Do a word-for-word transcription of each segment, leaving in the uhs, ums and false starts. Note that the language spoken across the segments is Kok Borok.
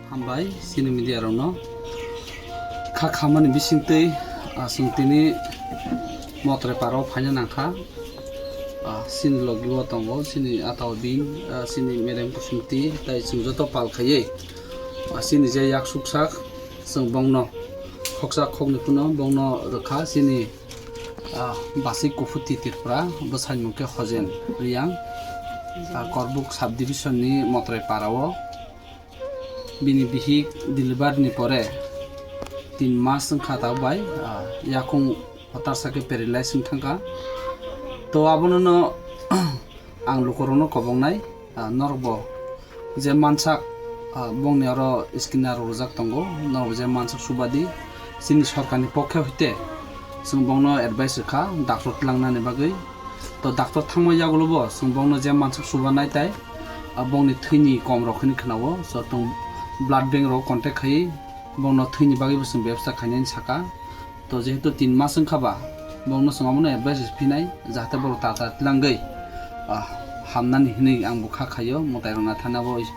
Hambai chini media rokno. Kha khamani bisingtwi, ah, chwng tini Motrai parao phaina nangkha. Ah, chini logi o tongo, chini atao bini, ah, chini mereng Bosomti, tai chwng joto pal khaiwi, ah, chini je yak suksak, chwng bongno khoksa khoknwi phano bongno rwkha, chini, ah, basi Kuphuti Tripura, bwsai mung khe Hojen Riyang, ah, Korbuk sub division ni Motrai parao. Bini bihik delivery ni pore tin mas wngkha tabuk bai, ah, yakung hotarsa khe paralyze wng thangkha. To abono no ang lukurokno kobongnai, ah, norokbo je mansak, ah, bongni oro scanner rwjak tongo, norokbo je mansak subadi chini sorkarni pokhe hoite chwng bongno advice rwkha doctor tlangnani bagwi. To doctor thangma yagulo bo chwng bongno je mansak subanai tai, ah, bongni thwini kom rok hwnwi khwnao. So tong blood bank rok contact khai bongno thwini bagwi bo chwng bebsta khainani saka. To jehetu tin mas wngkha ba, bongno chwng abono advice phinai jahate borok ta ta tlangwi, ah, hamnani hwnwi ang bo kha khaio, mwtai rok na thani abo is-,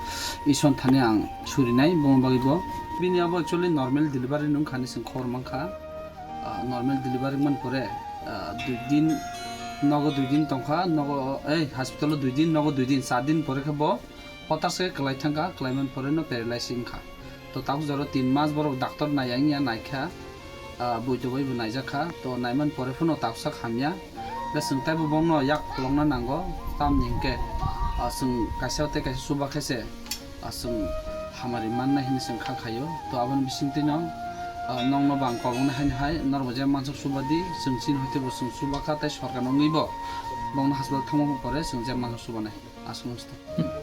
Isor thani ang surinai bongni bagwi bo. Bini abo actually normal delivery nung khani chwng khobor mankha. Ah, normal delivery man pore, ah, dui din, nogo dui din tongkha, nogo, ei, hospital o dui din, nogo dui din, char din pore khe bo hotarsa khe kwlai thangkha, kwlai man pore no paralyze wngkha. To tabuk jora tin mas borok doctor naiya wngya naikha, ah, buido bai bo naijakha, to naiman pore phano tabuksa hamya. Be chwng taibo bongno yak pholokna nango, tamni hinkhe, ah, chwng kaisa tei kaisa chuba khe se, ah, chwng hamari mannai hinwi chwng kha khaio. To aboni bisingtwino, ah, nokno bo ang kobongnai haino hai, norokbo je mansak subadi, chwng chini hoite bo chwng subakha tei sorkar wngwi bo bongno hospital thangma pore chwng je mansak subanai. Aswk.